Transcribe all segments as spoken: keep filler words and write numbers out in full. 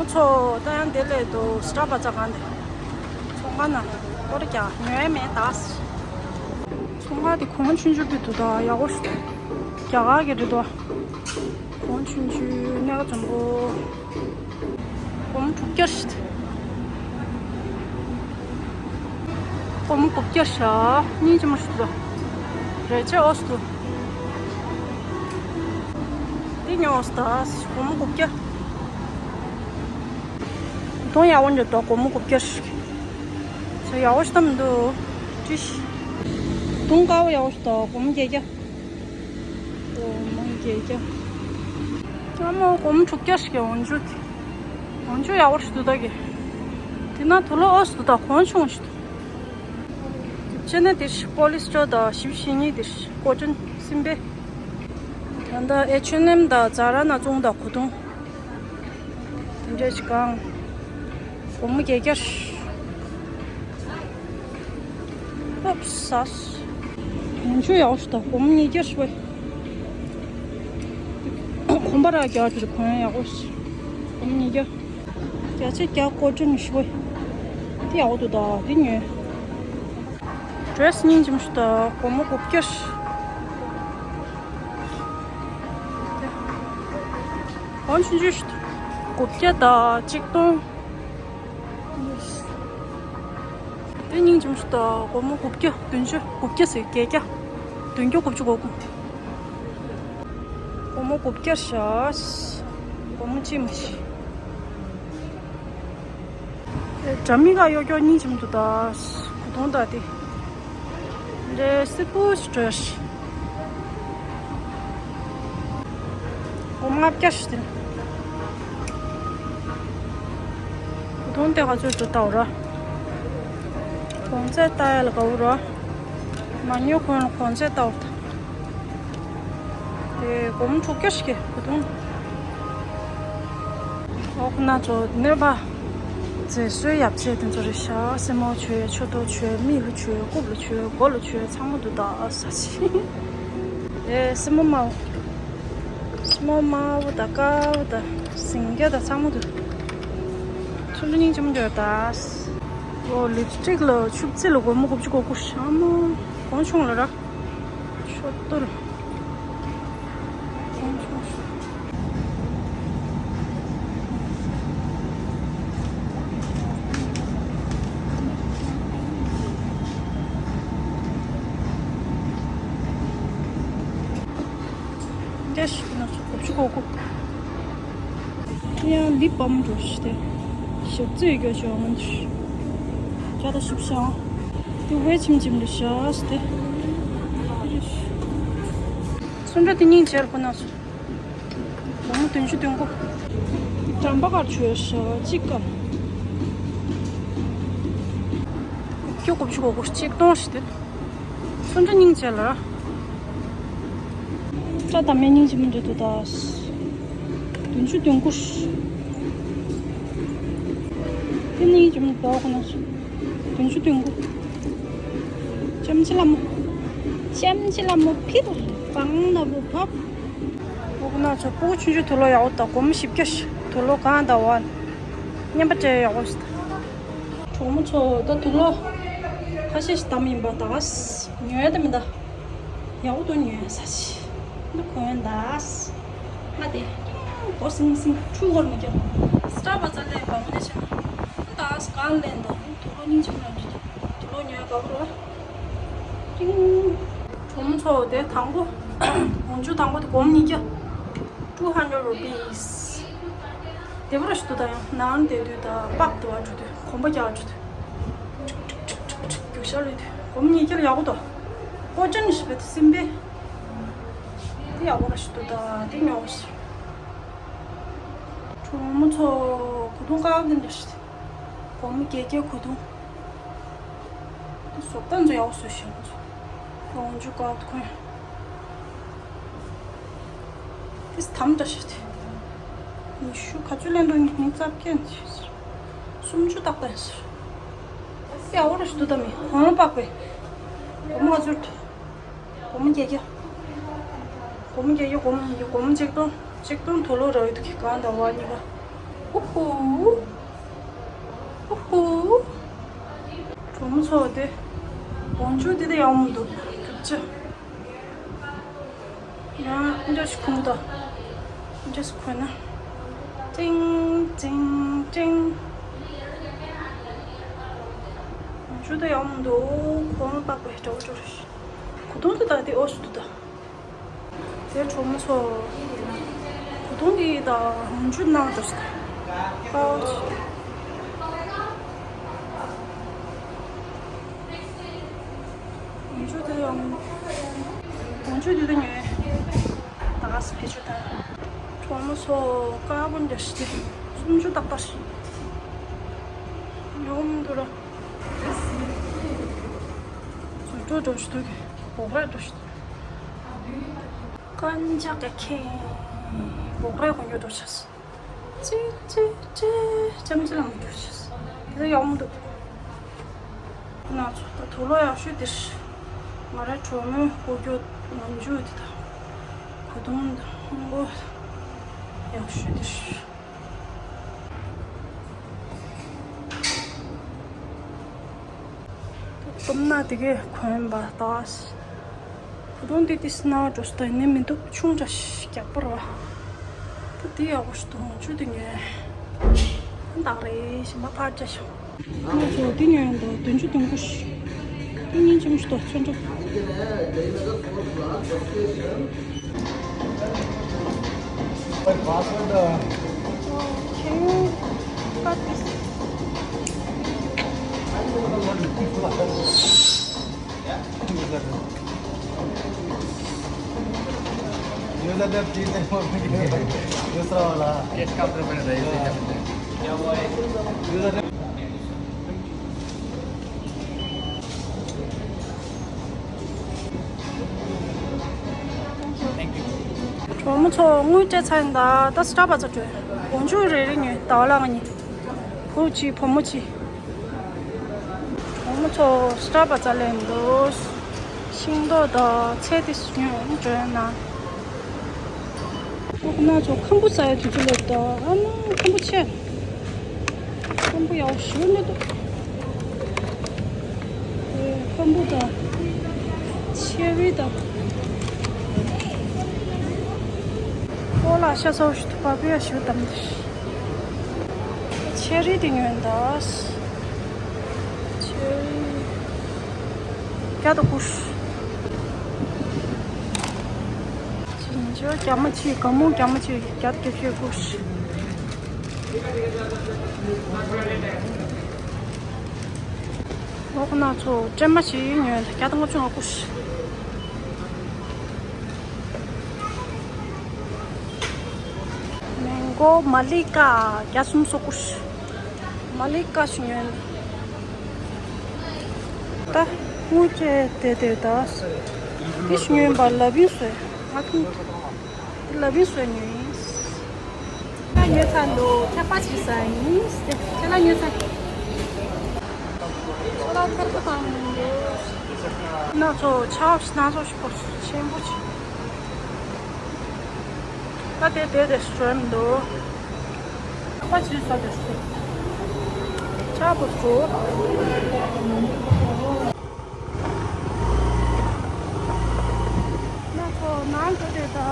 ཚོ་ད་ཡང་དེ་ལས་དུ་སི་ཊར་བ་ཛར་གང་དེ། ཚོང་ཁང་ནང་སྐོར་རྒྱག་ཉོས་མེད་ད། ཚོང་ཁང་དེ་གོང་ཆུང་ཆུང་པོ་འདུག་ད་ཡག་པོ་ཞིག་འདུག་རྒྱ་གར་གྱི་རེད་དོ། གོང་ཆུང་ཆུང་གནས་ཀ་འཛོམས་པོ། སྒོར་མོ་དྲུག་བརྒྱ་ཞིག་སྒོར་མོ་དགུ་བརྒྱ་ཞག་སྙིང་རྗེ་མོ་ཞིག་འདུག་རེ་ཆེ་ཨོ་སི་འདུག་འདི་ཉོས་ད་སྒོར་མོ་དགུ་བརྒྱ། གོས་ཐུང་ཡག་པོ་འདུག་ད་སྒོར་མོ་དགུ་བརྒྱ་ཞིག་ཚོ་ཡག་པོ་ཞིག་བཏང་མི་འདུག་ཅི་ཞིག་གོས་ཐུང་དཀར་པོ་ཡག་པོ་ཞིག་ད་སྒོར་མོ་བརྒྱད་བརྒྱ། སྒོར་མོ་བརྒྱད་བརྒྱ། ཨ་མ་སྒོར་མོ་དྲུག་བརྒྱ་ཞིག་གི་འོན་ཆུ་དེ། འོན་ཆུ་ཡག་པོ་ཞིག་འདུག་ད་གི་དེ་ན་དུག་ལོག་ཨོ་སི་འདུག་ད་གོང་ཆུང་ཞིག་འདུག་བྱས་ན་དེ་པོ་ལི་སི་ཊར་དང་ཞིབ་ཞིབ་ཉིད་དེ་ཀོ་ཊོན་སིམ་པེ། ད་ལྟ་ཨེཆ་ཨེན་ཨེམ་དང་ཛ་ར་ན་བཙོང་དང་གོས་ཐུང་དེ་འདྲས་ཅིག་གང་། སྒོར་མོ་བརྒྱད་བརྒྱ། ཨོབ་སི། གོང་ཆུང་ཡག་པོ་ཞིག་ད་སྒོར་མོ་ཉིས་བརྒྱ་ཞིག་བས། གོམ་པ་ར་རྒྱག་རྒྱུ་གོན་ཡག་པོ་ཞིག་སྒོར་མོ་ཉིས་བརྒྱ། བརྒྱ་ཆ་བརྒྱ་ཀོ་ཊོན་ཞིག་བས། དེ་ཡག་པོ་འདུག་ད་དེ་ཉོས། ཌི་རེ་སི་སྙིང་རྗེ་མོ་ཞིག་ད་སྒོར་མོ་དགུ་བརྒྱ་ཞིག་གོང་ཆུང་ཆུང་ཞིག་དགུ་བརྒྱ་དང་གཅིག་སྟོང་། དེ་སྙིང་རྗེ་མོ་ཞིག་ད་སྒོར་མོ་དགུ་བརྒྱ་བདུན་ཅུ་དགུ་བརྒྱ་ཟེར་བརྒྱད་བརྒྱ། བདུན་བརྒྱ་དགུ་བཅུ་གོ་དགུ། སྒོར་མོ་དགུ་བརྒྱ་ཞག་སྒོར་མོ་གཅིག་མ་ཞིག་དྲ་མིག་ག་གཡོ་སྐྱོ་སྙིང་རྗེ་མོ་འདུག་ད། གོས་ཐུང་ད་དེ། འདྲེ་སི་པུ་སི་ཏྲེ་ཤི། སྒོར་མོ་ལྔ་བརྒྱ་ཞིག་དེ། གོས་ཐུང་དེ་ག་ཚོད་འདུག་ལྟ་བ་ར། གོང་ཚད་ལྟ་ཡ་ལ་དགའ་བོ་ར། མ་ཉོ་གོན་ལ་གོང་ཚད་ལྟ་བ་ད། དེ་སྒོར་མོ་དྲུག་བརྒྱ་ཞིག་གི་གོས་ཐུང་། ཨོ་ཁོ་ན་ཚོ་གནོད་པ། མཛེས་བཟོའི་ཡག་ཆས་དེ་ཚོ་རེད་ཤག་སེན་མོ་བྱོས། ཕྱུ་ཏོ་བྱོས། མིག་ལ་བྱོས། རྐུབ་ལ་བྱོས། མགོ་ལ་བྱོས། ཚང་མ་འདུག་ད་ཟ་ཆི། ཨེ་སེན་མོ་དམར་པོ། སེན་མོ་དམར་པོ་དང་དཀར་པོ་དང་སེང་གེ་དང་ཚང་མ་འདུག་ཆུང་ཆུང་སྙིང་རྗེ་མོ་འདུག་ད། ཨོ་ལིབ་སི་ཊིག་ལ་ཆུ་བཙིར་ལ་སྒོར་མོ་དགུ་བཅུ་གོ་དགུ་ཤག་མོ། གོང་ཆུང་ལ་ར། ཆོ་ཏོལ། འདྲ་ཞིག་ན་ཚོ་གོ་ཆུ་གོ་གོ། ཡང་ལིབ་བམ་འགྲོ་ཞིག་སྟེ། ཞབས་རྩེ་ཡོད་ཀྱང་ཞོག་མ་འདུག་ཅ་ད་ཞིབ་ཤང་། དེ་ཝེ་ཆིམ་ཆིམ་རེ་ཤ་སྟེ། སུ་འདྲ་དེ་སྙིང་རྗེ་ར་ཁོ་ན་སོ། སྒོར་མོ་བདུན་ཅུ་དོན་དགུ། གྲམ་པ་གར་བྱོས་ཤ་གཅིག་གམ། ཁྱོད་དགུ་བཅུ་གོ་དགུ་གཅིག་སྟོང་ཞིག་སྟེ། སུ་འདྲ་སྙིང་རྗེ་ལ། ཅ་ད་མེ་སྙིང་རྗེ་མི་འདྲ་འདུག་ད། བདུན་ཅུ་དོན་དགུ། དེ་སྙིང་རྗེ་མི་འདུག་ཁོ་ན། བདུན་ཅུ་དོན་དགུ། ལྕམ་ཆི་ལ་མོ། ལྕམ་ཆི་ལ་མོ་ཕིར་བང་ན་བུ་བབ། ཁོ་ན་ཚོ་སྤུ་གུ་ཆུང་ཆུང་དུག་ལོག་ཡག་པོ་ད་སྒོར་མོ་བཞི་བརྒྱ་ཞིག་དུག་ལོག་གང་ད་བ། མཉམ་པ་སྤྲད་ཡག་པོ་ཞིག་ད། གྲོགས་མོ་ཚོ་ད་དུག་ལོག་ཁ་ཤས་ཤིག་བདམས་ཡིན་པ་ད་ག་ཉོས་ད་མི་ད། ཡག་པོ་དུ་ཉོས་ས་ཞིག་འདི་གོན་ད། ང་དེ་གོ་སིང་སིང་ཆུ་གོར་མི་རྒྱབ། སི་ཊར་བ་ཛར་ལས་བང་ནས་བྱས་ན་ད་གང་ལེན་ད་དུག་ལོག་སྙིང་རྗེ་མོ་རང་གྲོགས་མོ་ཚོ་དེ་དང་པོ། འོང་ཆུ་དང་པོ་དེ་སྒོར་མོ་ཉིས་བརྒྱ། Two hundred rupees། དེ་བར་ཞུ་དུ་ད་ཡང་ནང་དེ་དུས་ད་པག་དུ་བ་འགྲོ་དུས་གོམ་པ་རྒྱག་འགྲོ་དུས། རྒྱུག་ཤར་ལུས་དུས་སྒོར་མོ་ཉིས་བརྒྱ་ལ་ཡག་པོ་འདུག་ཀོ་ཅན་ཞུ་བའི་དེ་སིམ་པའི། དེ་ཡག་པོ་ར་ཞུ་དུ་ད་དེ་ཉོ་ཞུ། གྲོགས་མོ་ཚོ་གོས་ཐུང་དཀར་པོ་འདི་འདྲ་ཞིག་སྒོར་མོ་བརྒྱད་བརྒྱ་གོས་ཐུང་། བཟོ་ལྟ་ཚོ་ཡག་པོ་བཟོས་ཤག་ཁོང་ཚོ། ལོངས་སྤྱོད་དཀར་པོ་ཁོན། དེ་དམ་འདྲ་ཞིག་དེ། ཉི་ཤུ་ག་ཚོད་ལེན་འགྲོ་ཉི་ཉི་རྩ་བརྒྱད་ཟེར། སུམ་ཅུ་ཏག་ཏག་ཟེར། ཡག་པོ་ར་ཞིག་འདུག་ད་མི་གོང་ལ་དཔག་པའི། སྒོར་མོ་ག་ཚོད་འདུག་སྒོར་མོ་བརྒྱད་བརྒྱ། སྒོར་མོ་བརྒྱད་བརྒྱ་སྒོར་མོ་ཉིས་བརྒྱ་སྒོར་མོ་ཆིག་སྟོང་། ཆིག་སྟོང་དུག་ལོག་རག་ཡོད་དུ་གི་གང་ད་བ་གཉིས་ཀ། ཧུ་ཧུ། ཐོག་དེ། འོག་འཇུག་དེ་དེ་ཡག་མོ་འདུག་གྲུབ་ཆ། ཡང་འདྲ་ཞིག་ཁུངས་དང་། འདྲ་ཞིག་ཁོ་ན། ཅིང་ཅིང་ཅིང་། འོག་འཇུག་དེ་ཡག་མོ་འདུག་གོང་ལ་པགས་པའི་འདྲ་བོ་འདྲ་བོ་རེད། གོས་ཐུང་དེ་དག་དེ་འོག་སུ་འདུག་ད། དེ་གྲོགས་མོ་ཚོ། གོས་ཐུང་འདི་དང་འོག་འཇུག་ནང་དུ་ཞིག་དཀའ་བ་ཆེ། འོག་འཇུག་དེ་ཡང་། འོག་འཇུག་དེ་དང་ཉོས། ད་ག་སེ་ཕེ་ཆུ་དང་། གྲོགས་མོ་ཚོ། དཀར་པོ་འདྲ་ཞིག་དེ། སུམ་ཅུ་ཏག་ཏག་ཞིག་ཡོང་མི་འདུག་ར། ཚོ་འགྲོ་འགྲོ་ཞིག་འདུག་གི། འབོག་ར་འགྲོ་ཞིག་འདུག་ཀན་ཇག་གི་ཁེ། འབོག་ར་གོན་རྒྱུ་འགྲོ་ཆས། ཅི་ཅི་ཅི། ཅམ་ཅི་ལང་འགྲོ་ཆས། དེ་ཚོ་ཡག་མོ་འདུག་ང་ཚོ་ད་དུག་ལོག་ཡག་ཤོས་དེ་རེད། ང་རའི་གྲོགས་མོའི་སྐུ་སྒྱུ་ལོ་མཇུག་དེ་དང་། གོས་ཐུང་དང་སྔོན་པོ་ཡག་ཤོས་དེ་རེད། སྟོབས་ན་དེ་གས་གོན་པ་ལྟ་བ། བུ་ཐུང་འདི་ཏིས་ནང་འགྲོ་སྟངས་ནི་མི་འདུག་ཆུང་དྲགས་ཤིག་རྒྱག་པ་རེད་བ། ད་འདི་ཡག་པོ་ཞིག་འདུག་ཆུ་འདི་ཉོས། ད་རེད་ཞིམ་པ་ཕར་བཅའ་ཤོག་ང་ཚོ་འདི་ཉོས་འདུག་བདུན་ཅུ་དོན་དགུ་ཞིག་འདི་སྙིང་རྗེ་མོ་ཞིག་འདུག་ཚོན་ཁྲ། Can you cut this? གྲོགས་མོ་ཚོ། དངུལ་སྤྲད་ཚར་ཡིན་ད། ད་སི་ཊར་བ་ཛ་འགྲོ། འོག་འཇུག་རེ་རེ་ཉོས། ཟླ་བ་ལ་ང་གཉིས། བུ་གཅིག་བུ་མོ་གཅིག་གྲོགས་མོ་ཚོ། སི་ཊར་བ་ཛ་སླེབས་འདུག་ཤིང་ཏོག་དང་ཚལ་དེ་ཚོ་ཉོས་འགྲོ་ཡ་ན། ཨ་ཁུ་ན་ཚོ་ཁམ་བུ་ཟ་ཡ་དུས་ཚོད་སླེབས་འདུག་ཨ་མ་ཁམ་བུ་ཆེ། ཁམ་བུ་ཡག་ཞུ་ནི་འདུག་ཁམ་བུ་དང་ཆེ་རི་དང་། ཨོ་ལ་ཤ་ཚ་བོ་ཞིག་འདུག་པ་པི་ཡ་ཞུ་དམ་དེ། ཆེ་རི་དེ་ཉོས་འདུག་ཆེ་རི་བརྒྱ་དང་དགུ། ཅིན་ཅོ་རྒྱ་མ་ཆི། ག་མོ་རྒྱ་མ་ཆི་བརྒྱ་དང་བརྒྱད་ཅུ་དགུ། ལོག་ན་ཚོ་སྲན་མ་ཞིག་ཉོས་བརྒྱ་དང་ལྔ་བཅུ་ང་དགུ། མེང་གོ་མ་ལི་ཀ་བརྒྱ་སུམ་ཅུ་སོ་དགུ། མ་ལི་ཀ་ཞིག་ཉོས། ད་དངུལ་སྤྲད་དེ་དེ་ད། འདི་ཞིག་ཉོས་པ་ལ་བིན་སོས་ང་ཐུང་། འདི་ལ་བིན་སོས་ཉོས་ཡིན། ད་ཉོས་ཚར་འདུག་ཆ་པ་ཞིག་ཟ་ཡིན། ཁྱེད་ལ་ཉོས་ཚར། ཁྱེད་ལ་ཐར་ཐུབ་པ་མི་འདུག་ན་ཚོ་ཆ་བ་ཞིག་ན་ཚོ་ཞིག་པོ་ཆེན་པོ་ཆེ། ད་དེ་དེ་དེ་སུ་འགྲོ་མི་འདུག་ཁ་ཅིག་ས་དེ་སུ་ཆ་པོ་སུ། ན་ཚོ་ནང་དུ་དེ་དོ།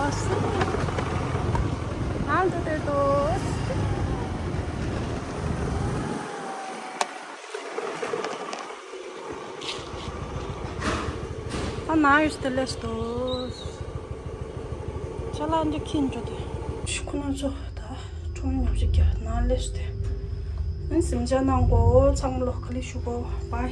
ནང་དུ་དེ་དོ། ཨ་ན་ཡོད་དེ་ལེས་དོ། ཅ་ལག་འདི་ཁྱེར་འགྲོ་དེ། ཤི་ཁོ་ན་ཚོ་ད་ཁྲོམ་ཉོ་ཞིག་རྒྱག་ན་ལེས་དེ། ཨན་སེམས་ཅན་ནང་གོ་ཚང་མ་ལོ་ག་ལེ་ཞུ་གོ་བའི།